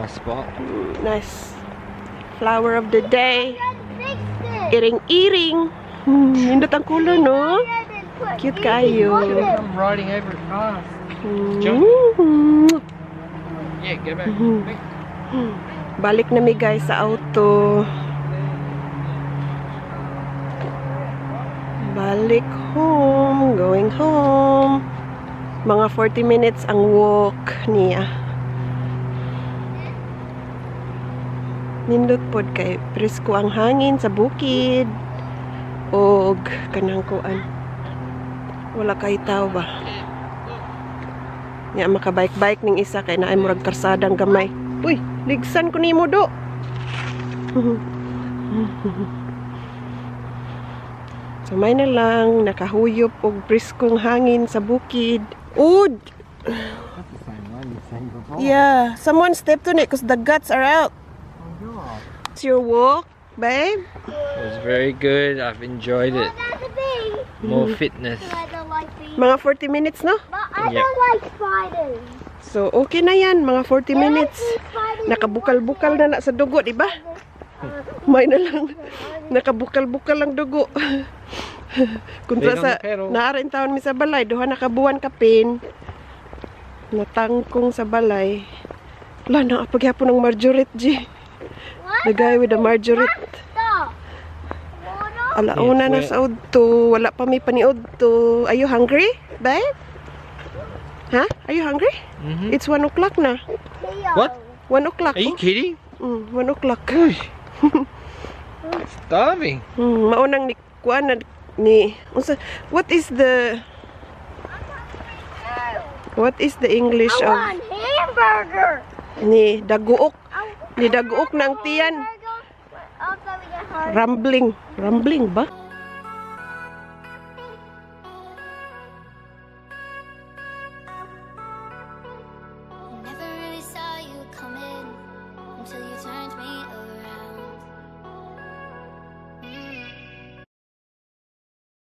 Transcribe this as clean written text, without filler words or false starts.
nice spot. Nice. Flower of the day. Iring-iring. Nindot ang kulo, no? Cute kayo. I'm riding over it fast. Yeah, go back. Balik na mi guys sa auto. Balik home. Going home. Mga 40 minutes ang walk niya. Nindot pod kay presko ang hangin sa bukid. Og kanang kuan. Wala kay tao ba? Nya makabike-bike ning isa kay naay murag karsadang gamay. Uy, ligsan ko nimo do. Sumay na lang, nakahuyop og briskong hangin sa bukid. Ud! That's the same one you sang before. Yeah, someone stepped on it because the guts are out. Oh, God. It's your walk, babe? It was very good. I've enjoyed it. More fitness. Mga 40 minutes, no? But I Yep. don't like spiders. So, okay na yan, mga 40 minutes. Nakabukal-bukal na sa dugo, di ba? May na lang. Nakabukal-bukal ang dugo. Kuntra Wait on sa the pedal. naarin taon mi sa balay, duha nakabuwan kapin. Natangkong sa balay. Wala na paghapon ng marjorie, G. The guy with the marjorie. Stop. Alauna na wait. sa udto. Wala pa mi paniud to. Are you hungry, babe? Huh? Are you hungry? Mm-hmm. It's 1 o'clock na. What? 1 o'clock. Are you kidding? 1 o'clock. Starving. Maunang ni kuan na ni what is the English I of want hamburger. ni daguok ng tiyan. Also, we get hard. Rumbling ba? Never really saw you coming until you turned me